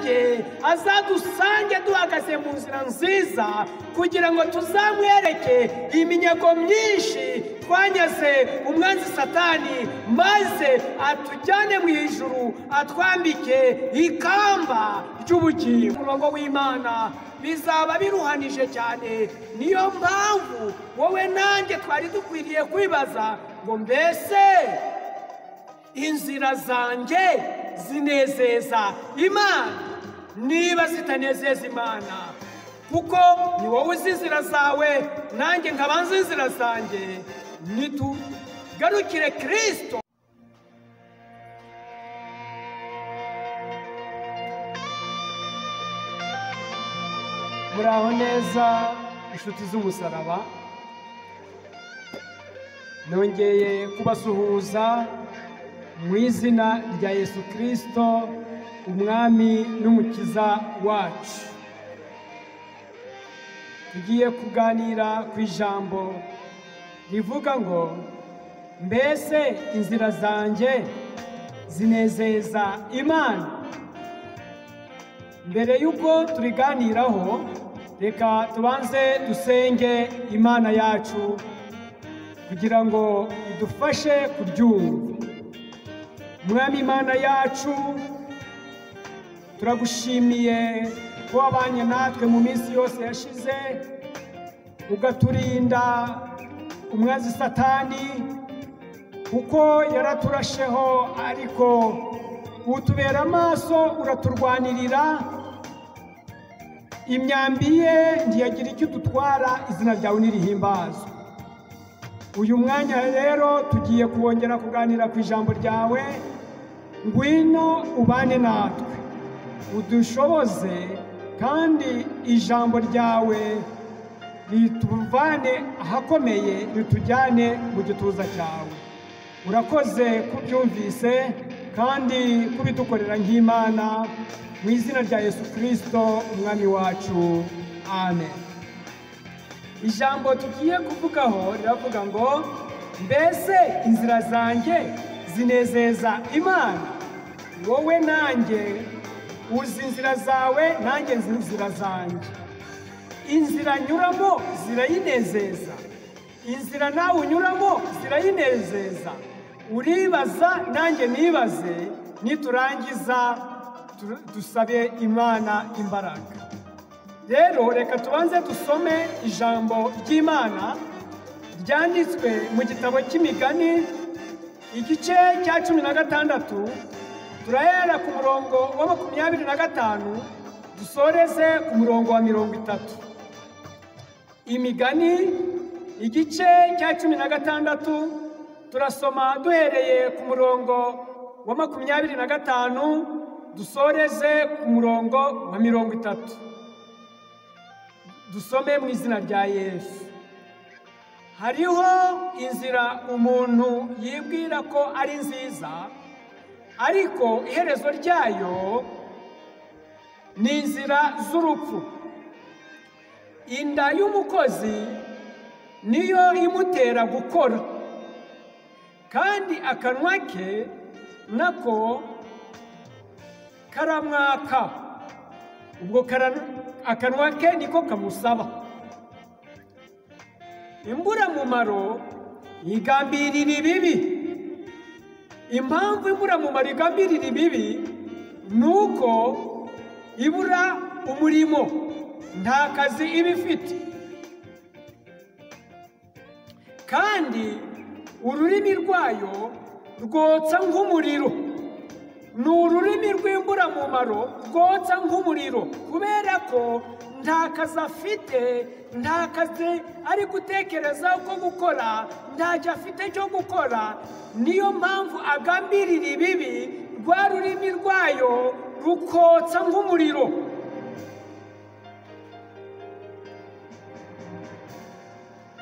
nanjye azadusange duhagaze mu nzira nziza, kugira ngo tuzamwereke iminyago myinshi twanyaze umwanzi Satani, maze atujyane mu ijuru, atwambike ikamba ry'ubugingo. Umurongo w'Imana bizaba biruhanije cyane. Niyo mpamvu wowe nanjye twari dukwiriye kwibaza ngo mbese inzira zanjye zinezeza Imana? Niba zitanezeza Imana, kuko ni wowe uzi inzira zawe, nanjye nkaba nzi inzira zanjye, nitugarukire Kristo. Muraho neza inshuti z'umusaraba, nongeye kubasuhuza mu izina rya Yesu Kristo, Umwami n'Umukiza wacu. Tugiye kuganira ku ijambo rivuga ngo mbese inzira zanjye zinezeza Imana? Mbere y'uko turiganiraho, reka tubanze dusenge Imana yacu kugira ngo idufashe kuryumva. Mwami Imana yacu, turagushimiye ko wabanye natwe mu minsi yose yashize, ugaturinda umwanzi Satani, kuko yaraturasheho, ariko utubera amaso, uraturwanirira. Imyambi ye ntiyagira icyo dutwara, izina ryawe nirihimbazwe. Uyu mwanya rero tugiye kuwongera kuganira ku ijambo ryawe. Ngwino ubane natwe, udushoboze, kandi ijambo ryawe rituvane ahakomeye, ritujyane mu gituza cyawe. Urakoze kubyumvise kandi kubidukorera nk'Imana, mu izina rya Yesu Kristo Umwami wacu, amen. Ijambo tugiye kuvugaho riravuga ngo mbese inzira zanjye zinezeza Imana? Wowe nanjye uzi inzira zawe, nanjye nzi inzira zanjye. Inzira nyuramo zirayinezeza, inzira nawe unyuramo zirayinezeza. Uribaza nanjye nibaze, niturangiza dusabe Imana imbaraga. Rero reka tubanze dusome ijambo ry'Imana ryanditswe mu gitabo cy'Imigani, igice cya 16, turahera ku murongo wa 25 dusoreze ku murongo wa 30. Imigani igice cya 16, turasoma duhereye ku murongo wa 25 dusoreze ku murongo wa 30. Dusome mu izina rya Yesu. Hariho inzira umuntu yibwira ko ari nziza, ariko iherezo ryayo ni inzira z'urupfu. Inda y'umukozi niyo imutera gukora, kandi akanwa ke nako karamwaka. Ubwo akanwa ke niko kamusaba. Imburamumaro igambirira ibibi. Impamvu imburamumaro igambirira ibibi ni uko ibura umurimo, nta kazi iba ifite, kandi ururimi rwayo rwotsa nk'umuriro. Ni ururimi rw'imburamumaro rwotsa nk'umuriro, kubera ko nta kazi afite, nta kazi ari gutekereza ko gukora, ntacyo afite cyo gukora. Niyo mpamvu agambirira ibibi, rwa rurimi rwayo rukotsa nk'umuriro.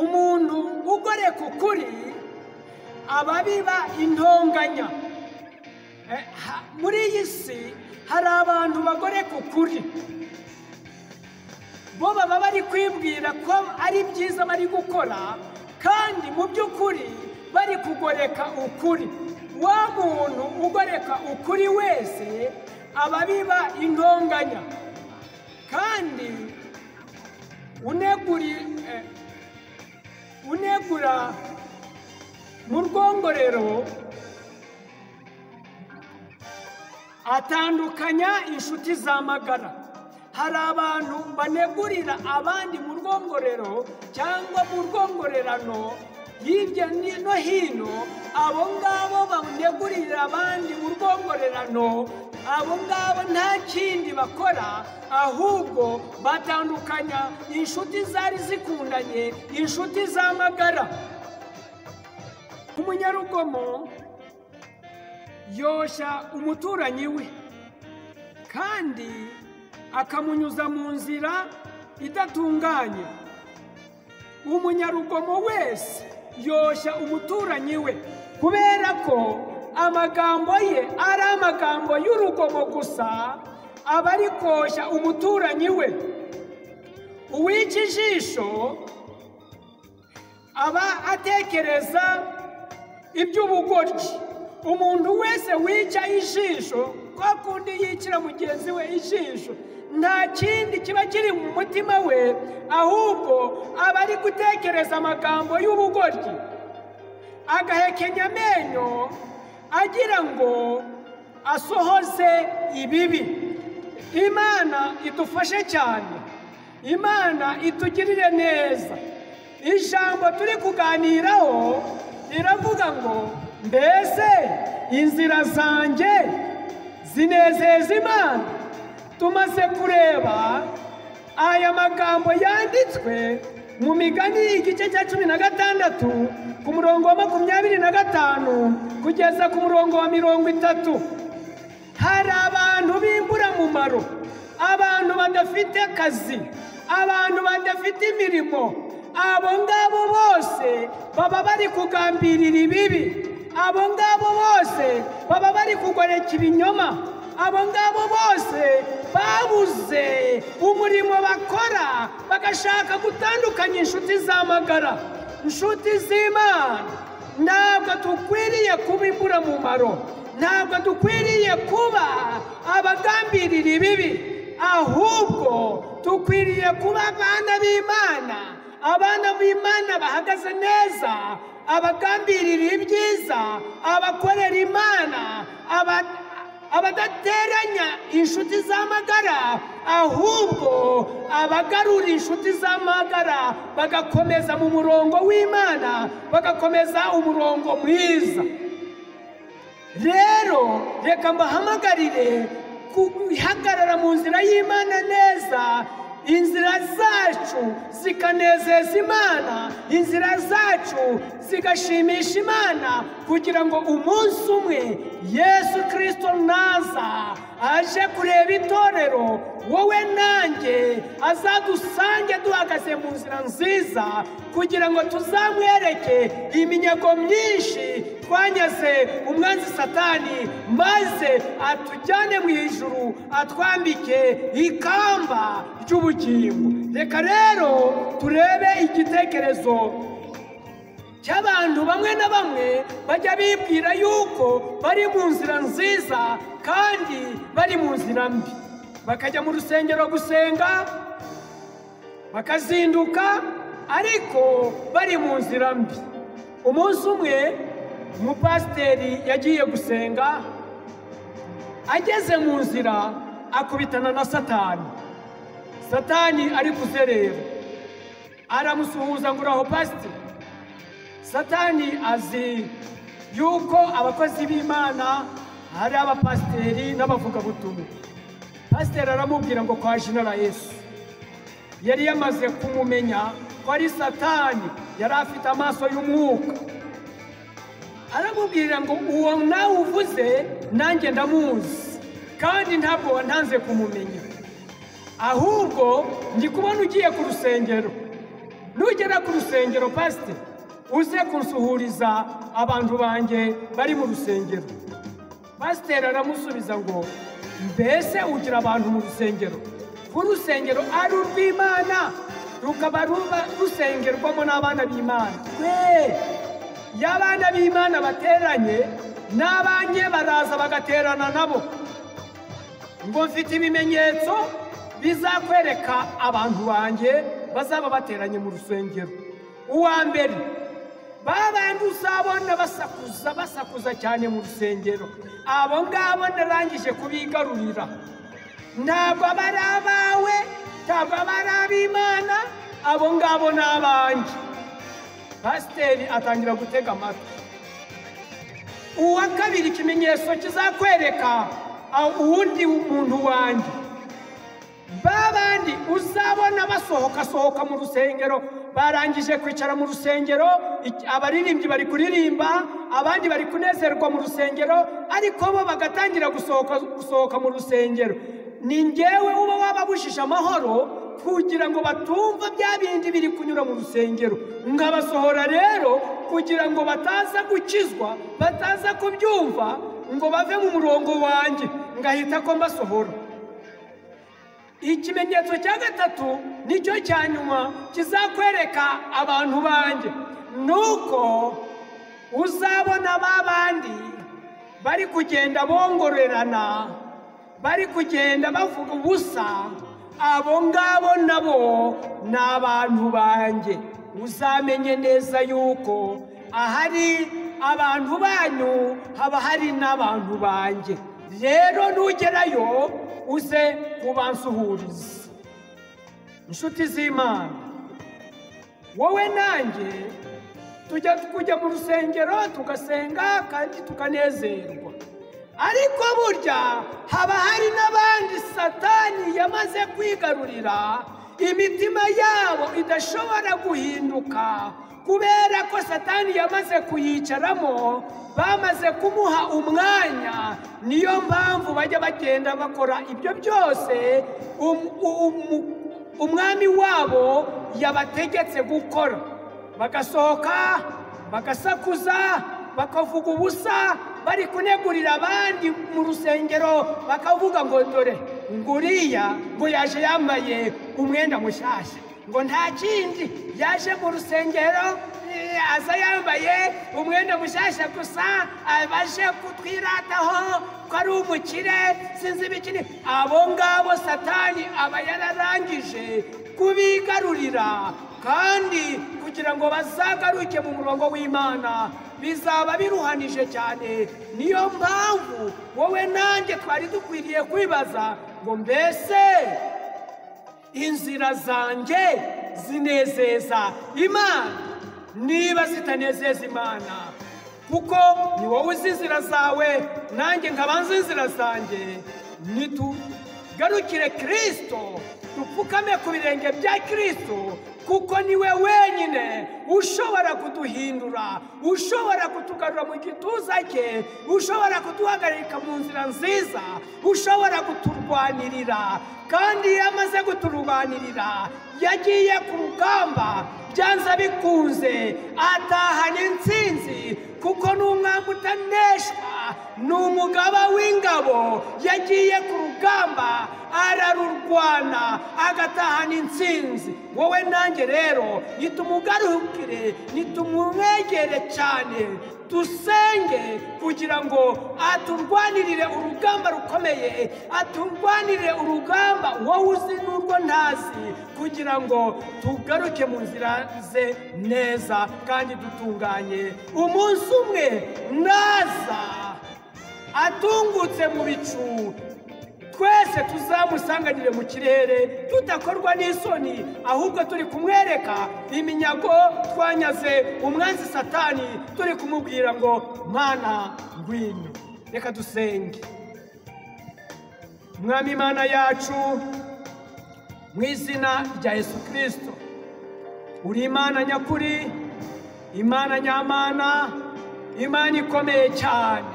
Umuntu ugoreka ukuri aba abiba intonganya. Muri iyi si hari abantu bagoreka ukuri, bo baba bari kwibwira ko ari byiza bari gukora, kandi mu by'ukuri bari kugoreka ukuri. Wa muntu ugoreka ukuri wese aba abiba intonganya. intonganya, kandi unegura mu rwongorero atandukanya inshuti z'amagara. Hari abantu banegurira abandi mu rwongorero cyangwa mu rwongorerano hirya no hino. Abo ngabo banegurira abandi mu rwongorerano, abo ngabo nta kindi bakora ahubwo batandukanya inshuti zari zikundanye, inshuti z'amagara. Umunyarugomo yoshya umuturanyi we kandi akamunyuza mu nzira idatunganye. Umunyarugomo wese yoshya umuturanyi we, kubera ko amagambo ye ari amagambo y'urugomo gusa, aba ari koshya umuturanyi we. Uwica ijisho aba atekereza iby'ubugoryi. Umuntu wese wica ijisho, kwa kundi yicira mugenzi we ijisho, nta kindi kiba kiri mu mutima we, ahubwo aba ari gutekereza amagambo y'ubugoryi, agahekenya amenyo agira ngo asohoze ibibi. Imana idufashe cyane, Imana itugirire neza. Ijambo turi kuganiraho riravuga ngo mbese inzira zanjye zinezeza Imana? Tumaze kureba aya magambo yanditswe mu Migani igice cya 16 ku murongo wa 25 kugeza ku murongo wa 30. Hari abantu b'imburamumaro, abantu badafite akazi, abantu badafite imirimo. Abo ngabo bose baba bari kugambirira ibibi, abo ngabo bose baba bari kugoreka ibinyoma, abo ngabo bose babuze umurimo bakora, bagashaka gutandukanya inshuti z'amagara. Inshuti z'Imana, ntabwo dukwiriye kuba imburamumaro, ntabwo dukwiriye kuba abagambirira ibibi, ahubwo dukwiriye kuba abana b'Imana, abana b'Imana bahagaze neza, abagambirira ibyiza, abakorera Imana, abadateranya inshuti z'amagara, ahubwo abagarura inshuti z'amagara bagakomeza mu murongo w'Imana, bagakomeza umurongo mwiza. Rero reka mbahamagarire guhagarara mu nzira y'Imana neza, inzira zacu zikanezeza Imana, inzira zacu zigashimisha Imana, kugira ngo umunsi umwe Yesu Kristo naza aje kureba itorero, wowe nanjye azadusange duhagaze mu nzira nziza, kugira ngo tuzamwereke iminyago myinshi twanyaze umwanzi Satani, maze atujyane mu ijuru, atwambike ikamba ry'ubugingo. Reka rero turebe igitekerezo cy'abantu bamwe na bamwe bajya bibwira yuko bari mu nzira nziza kandi bari mu nzira mbi. Bakajya mu rusengero gusenga, bakazinduka, ariko bari mu nzira mbi. Umunsi umwe umupasiteri yagiye gusenga, ageze mu nzira akubitana na Satani. Satani ari kuzerera, aramusuhuza ngo uraho pasiteri. Satani azi yuko abakozi b'Imana hari abapasiteri n'abavugabutumwa. Pasiteri aramubwira ngo kwa jina la Yesu. Yari yamaze kumumenya ko ari Satani, yari afite amaso y'umwuka. Aramubwira ngo uwo nawe uvuze nanjye ndamuzi, kandi ntabwo wantanze kumumenya, ahubwo ndi kubona ugiye ku rusengero. Nugera ku rusengero pasiteri, uze kunsuhuriza abantu banjye bari mu rusengero. Pasiteri aramusubiza ngo mbese ugira abantu mu rusengero? Ku rusengero ari urw'Imana, rukaba rusengerwamo n'abana b'Imana. Iyo abana b'Imana bateranye, n'abanjye baraza bagaterana nabo. Ngo mfite ibimenyetso bizakwereka abantu banjye bazaba bateranye mu rusengero. Uwa mbere, babandi uzabona basakuza basakuza cyane mu rusengero, abo ngabo narangije kubigarurira. Ntabwo aba ari abawe, ntabwo aba ari ab'Imana, abo ngabo ni abanjye. Pasiteri atangira gutega amatwi. Uwa kabiri, ikimenyetso kizakwereka uwundi muntu wanjye, babandi uzabona basohoka sohoka mu rusengero, barangije kwicara mu rusengero, abaririmbyi bari kuririmba, abandi bari kunezerwa mu rusengero, ariko bo bagatangira gusohoka gusohoka mu rusengero. Ni njyewe uba wababujije amahoro kugira ngo batumva bya bindi biri kunyura mu rusengero, nkabasohora rero kugira ngo bataza gukizwa, bataza kubyumva ngo bave mu murongo wanjye, ngahita ko mbasohora. Ikimenyetso cya gatatu nicyo cya nyuma kizakwereka abantu banjye, nuko uzabona babandi bari kugenda bongorerana, bari kugenda bavuga ubusa, abo ngabo nabo ni abantu banjye. Uzamenye neza yuko ahari abantu banyu haba hari n'abantu banjye. Rero nugerayo uze kubansuhuriza. Inshuti z'Imana, wowe nanjye tujya kujya mu rusengero tugasenga kandi tukanezerwa, ariko burya haba hari n'abandi Satani yamaze kwigarurira, imitima yabo idashobora guhinduka kubera ko Satani yamaze kuyicaramo, bamaze kumuha umwanya. Niyo mpamvu bajya bagenda bakora ibyo byose umwami wabo yabategetse gukora, bagasohoka bagasakuza, bakavuga ubusa, bari kunegurira abandi mu rusengero, bakavuga ngo dore nguriya ngo yaje yambaye umwenda mushyashya, ngo nta kindi yaje mu rusengero aza yambaye umwenda mushyashya gusa, abaje kutwirataho ko ari umukire sinzi ibikini. Abo ngabo Satani aba yararangije kubigarurira, kandi kugira ngo bazagaruke mu murongo w'Imana bizaba biruhanije cyane. Niyo mpamvu wowe nanjye twari dukwiriye kwibaza ngo mbese inzira zanjye zinezeza Imana? Niba zitanezeza Imana, kuko ni wowe uzi inzira zawe nanjye nkaba nzi inzira zanjye, nitugarukire Kristo, dupfukame ku birenge bya Kristo, kuko niwe wenyine ushobora kuduhindura, ushobora kutugarura mu gituza cye, ushobora kuduhagarika mu nzira nziza, ushobora kuturwanirira. Kandi iyo amaze kuturwanirira, yagiye ku rugamba byanze bikunze atahana intsinzi, kuko ni umwami utaneshwa, ni umugaba w'ingabo. Yagiye ku rugamba ararurwana agatahana intsinzi. Wowe nanjye rero nitumugarukire, nitumwegere cyane, dusenge kugira ngo aturwanirire urugamba rukomeye, aturwanirire urugamba wowe uzi n'urwo ntazi, kugira ngo tugaruke mu nzira ze neza kandi dutunganye. Umunsi umwe naza atungutse mu bicu, twese tuzamusanganire mu kirere tudakorwa n'isoni, ahubwo turi kumwereka iminyago twanyaze umwanzi Satani, turi kumubwira ngo Mana ngwino. Reka dusenge. Mwami Imana yacu, mu izina rya Yesu Kristo, uri Imana nyakuri, Imana nyamana, Imana ikomeye cyane.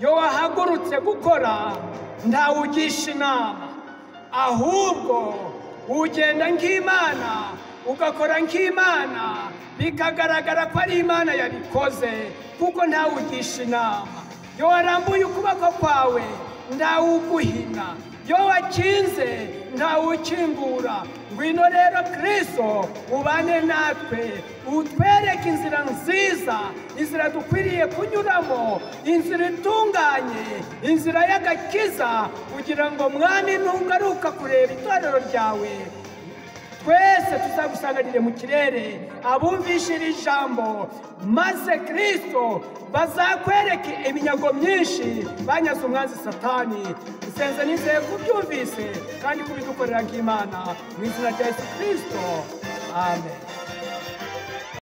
Yo wahagurutse gukora ntawugisha inama, ahubwo ugenda nk'Imana, ugakora nk'Imana, bikagaragara ko ari Imana yabikoze, kuko ntawugisha inama. Yo warambuye ukuboko kwawe ntawuguhina, Iyo wakinze ntawe ukingura. Ngwino rero Kristo ubane natwe, utwereke inzira nziza, inzira dukwiriye kunyuramo, inzira itunganye, inzira y'agakiza, kugira ngo Mwami ntugaruka kureba itorero ryawe, twese tuzagusanganire mu kirere, abumvishe iri jambo, maze Kristo bazakwereke iminyago myinshi banyaze umwanzi Satani. Nsenze nizeye kubyumvise kandi kubidukorera nk'Imana, mu izina rya Yesu Kristo, amen.